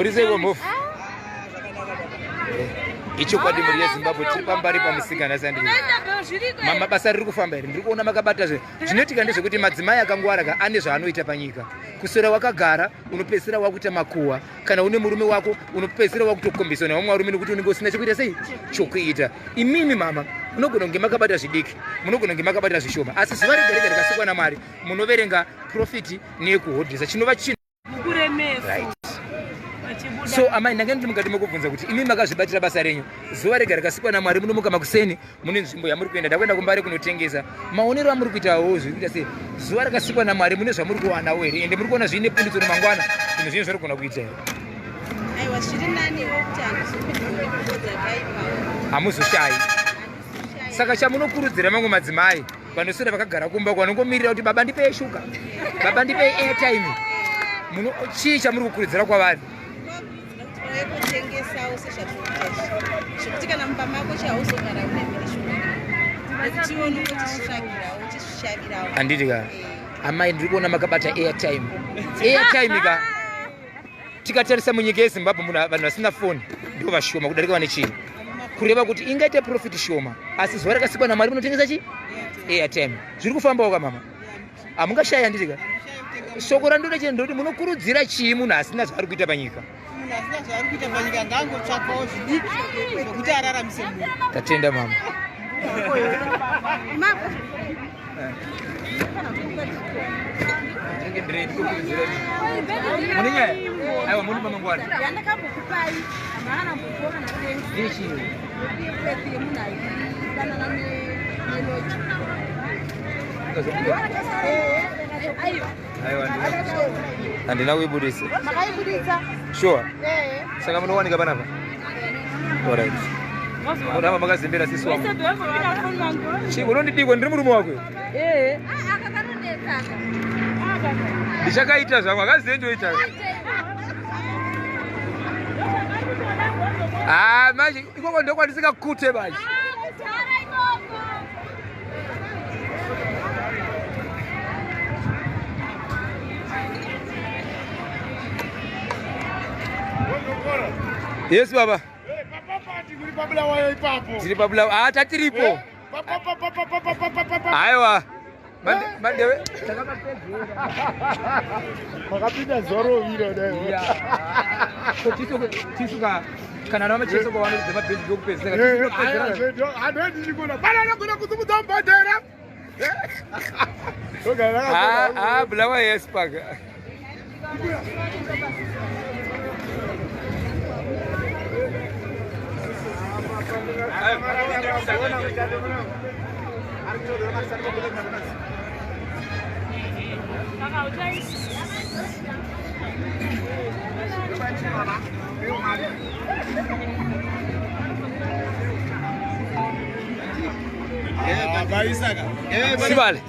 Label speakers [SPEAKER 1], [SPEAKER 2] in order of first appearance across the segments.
[SPEAKER 1] Muri seiko mhofu? Ichokwadi mhuri yeZimbabwe tiri pambari pamusikana sandiri. Mama basa riri kufamba here? Ndiri kuona makabata zve. Zvinoitika ndezvekuti madzimai akangwara ka ane zvaanoita panyika. Kuswera wakagara unopedzisira wakuita makuhwa. Kana une murume wako unopedzisira wakutokombiswa nevamwe varume nekuti unenge usina chekuita sei? Chokuita. Imimi mama munogona kunge makabata zvidiki, munogona kunge makabata zvishoma, asi zuva rega rega rikasikwa naMwari munoverenga profiti neyekuhodhesa chinova chinhu
[SPEAKER 2] right.
[SPEAKER 1] So amai ndanga ndiri mukati mekubvunza kuti imi makazvibatira basa renyu zuva rega rikasikwa namwari munomuka makuseni mune nzvimbo yamuri kuenda ndakuenda kumbare kunotengesa maonero amuri kuitawo zviri kuita sei zuva rakasikwa namwari mune zvamuri kuwanawo here ende muri kuona zviine pundutso remangwana zvinhu zvinhu zvarikugona kuita here?
[SPEAKER 2] Aiwa zviri naniwo kuti handizopindwa nemhepo dzakaipa.
[SPEAKER 1] Hamuzoshayi. Saka chamunokurudzira mamwe madzimai vanoswera vakagara kumba vanongomirira kuti baba ndipei shuga, baba ndipei airtime, muno chii chamuri kukurudzira kwavari?
[SPEAKER 2] Vauye kutengesawo sezvatiri kuita izvi zvekuti kana mumba mako chauzogara une mhirizhonga nekuti iwe unenge uchizvitsvagirawo uchizvishavirawo.
[SPEAKER 1] Handiti ka amai, ndiri kuona makabata airtime. Airtime ka tikatarisa munyika yeZimbabwe munhu vanhu vasina foni ndo vashoma kudarika vane chii, kureva kuti ingaite profit shoma asi zuva rakasikwa namwari munotengesa chi airtime zviri kufambawo ka mama, hamungashayi. Handiti ka shoko randoda chete ndoti munokurudzira chii munhu asina zvaari kuita panyika?
[SPEAKER 3] Munhu asina zvaari kuita panyika ngaangotsvakawo zvidiki zvokuti araramise munhu.
[SPEAKER 1] Tatenda mama. Mune nyaya? Aiwa, muri pamangwana.
[SPEAKER 2] Yandakambokupai hamana mbokuona natenzi.
[SPEAKER 1] Yechii?
[SPEAKER 2] Yemunhu aidanana neloji.
[SPEAKER 1] Aiwa, handina kuibudisa.
[SPEAKER 2] Makaibudisa?
[SPEAKER 1] Sure. Saka munowanika panapa? Alright. Muramba makazembera sisi wangu. Chii unondidikwa ndiri murume wako?
[SPEAKER 2] Eh.
[SPEAKER 1] Ndichakaita zvangu akazive ndoita. Ah, manje ikoko ndokwandisingakute manje. Yes baba. Tiri pabulawayo. Ah, tatiripo. Aiwa. Mandewe.
[SPEAKER 4] Makapinda zuva rovira dai.
[SPEAKER 1] Tisuka kana namacheso kwavanoridza mabhendi ndokupedzisira.
[SPEAKER 4] Handoendikona. Pana anogona kusimudza mubhadhara.
[SPEAKER 1] Ah, ah, Bulawayo yes paka. Sibale.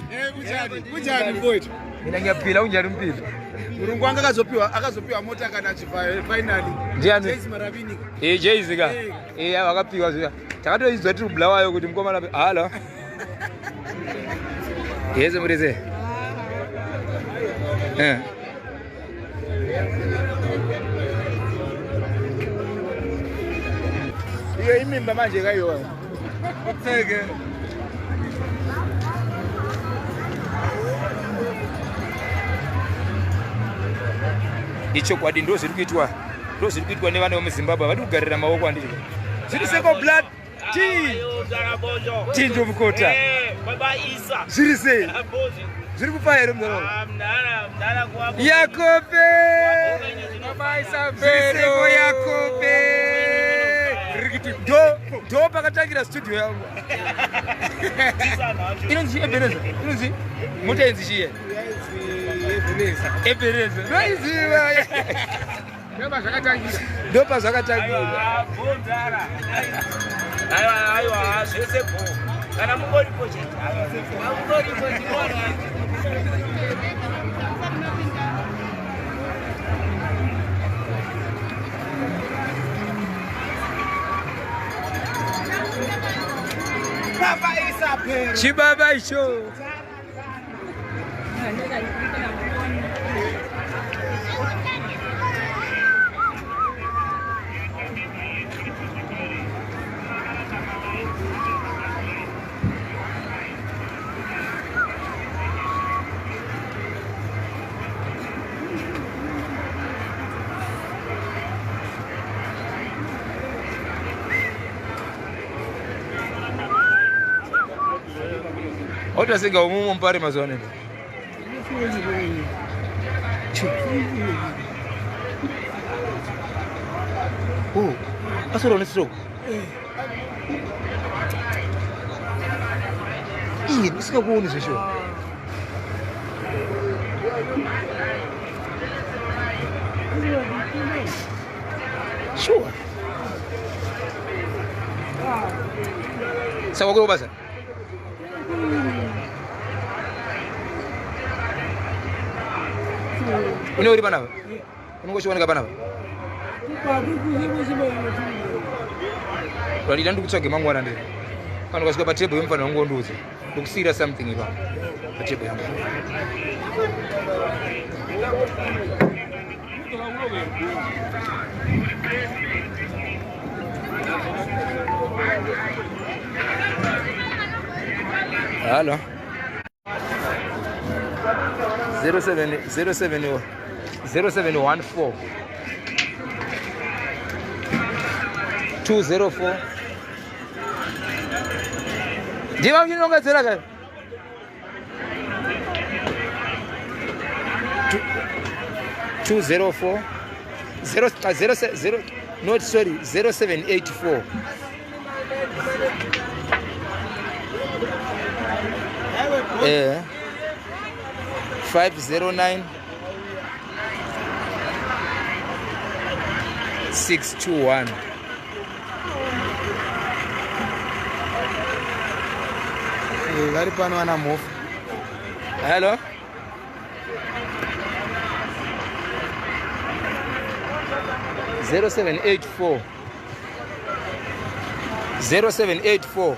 [SPEAKER 4] Kunjani mfowethu?
[SPEAKER 1] Mina ngiyaphila, unjani mpilo?
[SPEAKER 4] Murungu wanga akazopiwa mota kana achibva finally.
[SPEAKER 1] Ndiani?
[SPEAKER 4] Jayz Marabini.
[SPEAKER 1] Eh, Jayz ka. Eh, akapiwa zviya. Takatoizwa tiri kubulawayo kuti mukomana halo. Yeze murize. Eh.
[SPEAKER 4] Iyo imimba manje kaiyo. Utseke.
[SPEAKER 1] Ichokwadi ndo zviri kuitwa, ndo zviri kuitwa nevana vemuZimbabwe havadi kugarira maoko handiti. Zviri seko blood Tinjo mukota. Zviri sei? Zviri kupa here mudhara? Yakobe! Zviriseko Yakobe! Ndo ndo pakatangira studio yangu. Inonzi Ebeneza. Inonzi mota inzi chiye? Ebeneza. Ndoiziva. Ndopa zvakatangira.
[SPEAKER 5] Aiwa, aiwa, zvese bho. Kana mungoripo chete. Mungoripo chete.
[SPEAKER 1] Chibaba icho. Watosenga umumo mupare mazuva ano. Oh, asoro ne stroke. Iye, ndisingakuoni zveshuwa. Sure. Saka wakuda kubasa? Une uri panapa? Unenge uchiwanika panapa? Randida ndikutsvage mangwana ndiri. Kana ukasvika patable yomufanira kunge wandiudza. Ndokusiira something ipapo. Patable yangu. Halo. 07 07 0714 204 ndiva uchinongedzera ka 204 0 0 0 not sorry 0784 eh 509 621.
[SPEAKER 4] Vari pano vana mhofu.
[SPEAKER 1] Hello. 0784 0784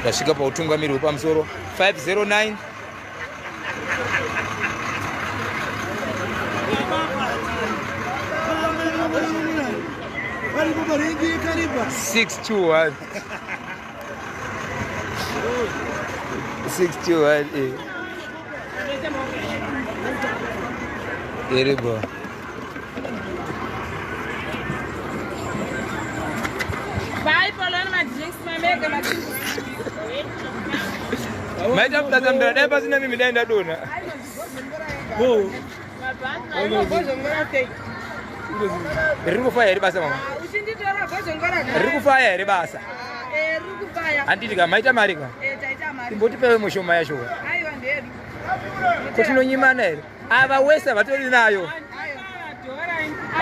[SPEAKER 1] ndasvika pautungamiri hwepamusoro 509 621 621 eh. Iribo. Maita mutadza mudara dai pasina mimi dai ndadonha. Riri kufaya here basa mama? Riri kufaya here basa? Handiti ka maita mari ka? Imbotipewe mushoma yacho ka. Ko tinonyimana here? Ava wese vatori nayo.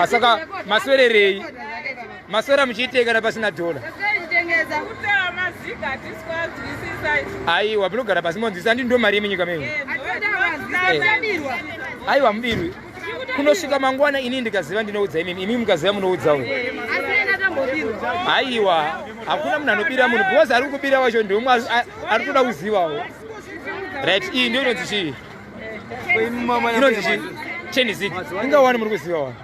[SPEAKER 1] Asaka maswererei? Maswera muchiitei kana pasina dhola? Aiwa munogara pasi monzwisa ndi ndo mari yemunyika menyu. Aiwa mubirwi. Kunosvika mangwana ini ndikaziva ndinoudza imimi, imimi mukaziva munoudza uyo. Aiwa hakuna munhu anobira munhu because ari kubira wacho ndiumwe ari kutoda kuzivawo. Right, iyi ndiyo inonzi chii? Inonzi chii? Cheniziki. Ingawani muri kuziva wani.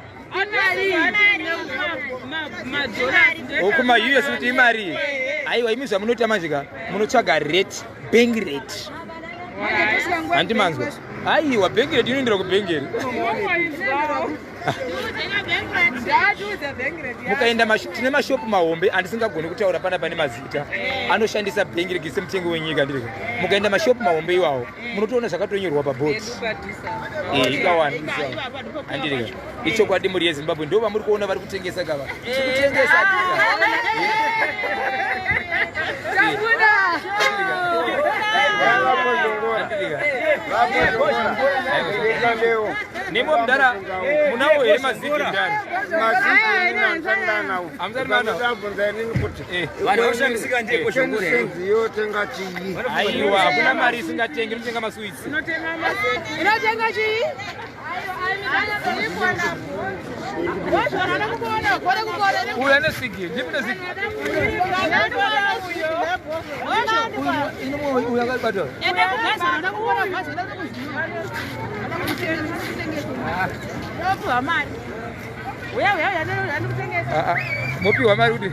[SPEAKER 1] Kuma US kuti imari. Aiwa imi zvamunoita manje ka munotsvaga rate, bank rate. Handi manzwa. Aiwa bank rate inoendera kubank here. Mukaenda tine mashopu mahombe andisingagoni kutaura pana pane mazita anoshandisa bhengi rege semutengo wenyika ndiriko. Mukaenda mashopu mahombe iwawo munotoona zvakatonyorwa pabhodi. Ikawana handirika. Ichokwadi mhuri yeZimbabwe ndo vamuri kuona vari kutengesa kava. Kutengesa. Nemo mdara munawo here mazigi mdara? Aiwa hakuna mari isingatengi, inotenga masuwitsi.
[SPEAKER 2] Inotenga chii?
[SPEAKER 1] Uyu ane sigi, ndipi nesigi? Uyu akabata. Mopiwa mari kuti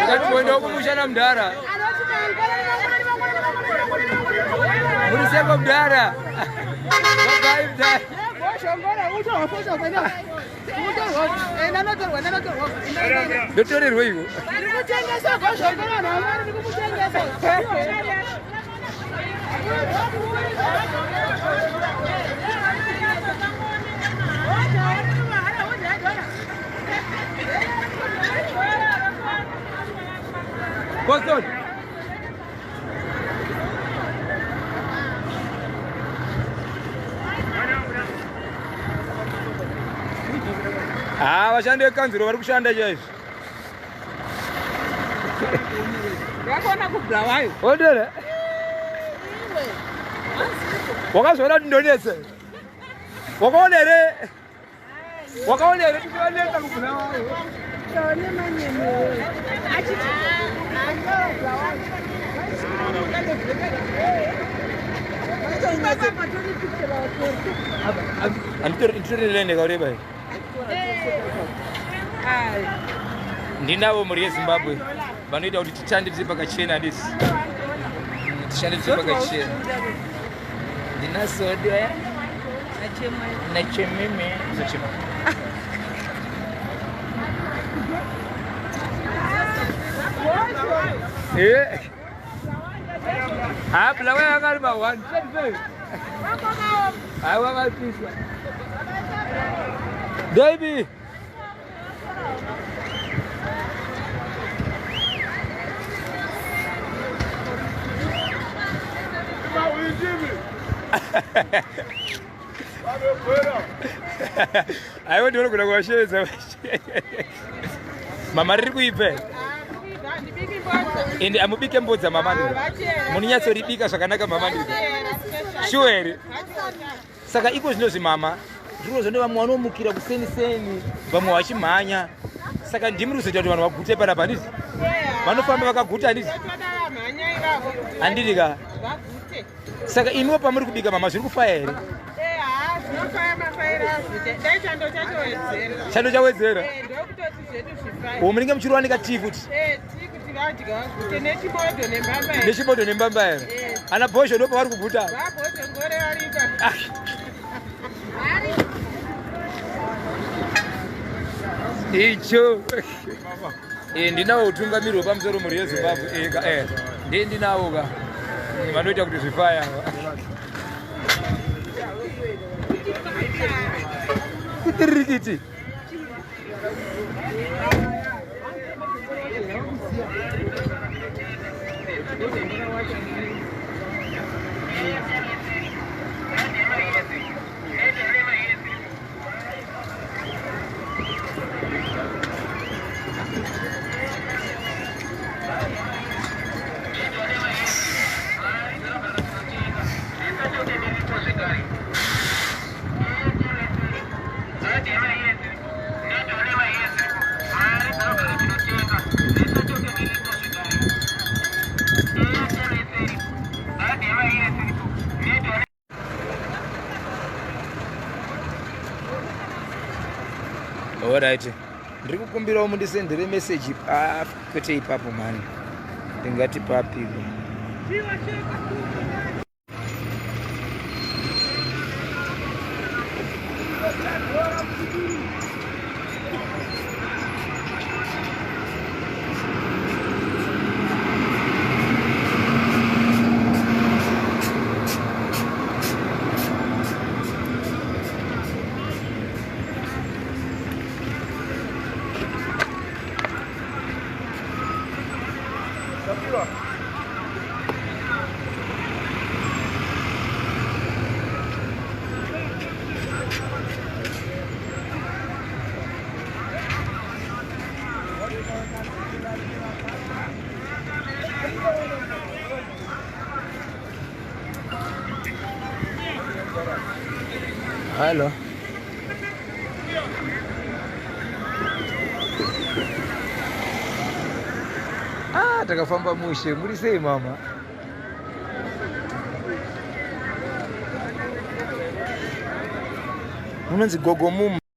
[SPEAKER 1] Ndati kumusha namudhara. Muri seko mudhara. Babai mudhara. Ndotorerwa iwo.
[SPEAKER 6] Ndikutengesa gozhongora vanhu ndikumutengesa.
[SPEAKER 1] Boston. Ah, vashandi vekanzuro vari kushanda chaizvo.
[SPEAKER 6] Ndakaona kuBulawayo.
[SPEAKER 1] Odere. Wakazoona kuti ndonetse. Wakaona here? Wakaona here kuti vanetsa kuBulawayo? Anditori lende kaureba here? Ndinavo mhuri yeZimbabwe vanoita kuti tishande tiri pakachena handisi? Tishande tiri pakachena. Ndina Sodo nachememe zochema. Eh. Ah, Bulawayo akari pa 1. Hayi wakapisa. Baby. Aiwa ndinogona kuvashevedza. Mama riri kuipa. Ende amubike mbodza mama ndiri. Munonyatsoribika zvakanaka mama ndiri. Sure here? Saka iko zvinozvi mama, ndiro zvone vamwe vanomukira kuseni seni, vamwe vachimhanya. Saka ndimi muri kuzoita kuti vanhu vagute panapa handiti? Vanofamba vakaguta handiti? Handiti ka? Saka imiwo pamuri kubika mama zviri kufaya here? Chando chawedzera. O munenge muchirowanika tii futi? Nechimodo nembambaira. Ana bhozho ndo pavari kuguta. Icho. Ndinawo utungamiri hwepamusoro mhuri yeZimbabwe. Ndiye ndinawo ka. Vanoita kuti zvifaya. Kutirikiti. Alright. Ndiri kukumbirawo mundisendere message kwete ipapo mhani. Ndingati papiko. Hello. Ah, takafamba mushe. Muri sei mama? Munonzi gogo mumba.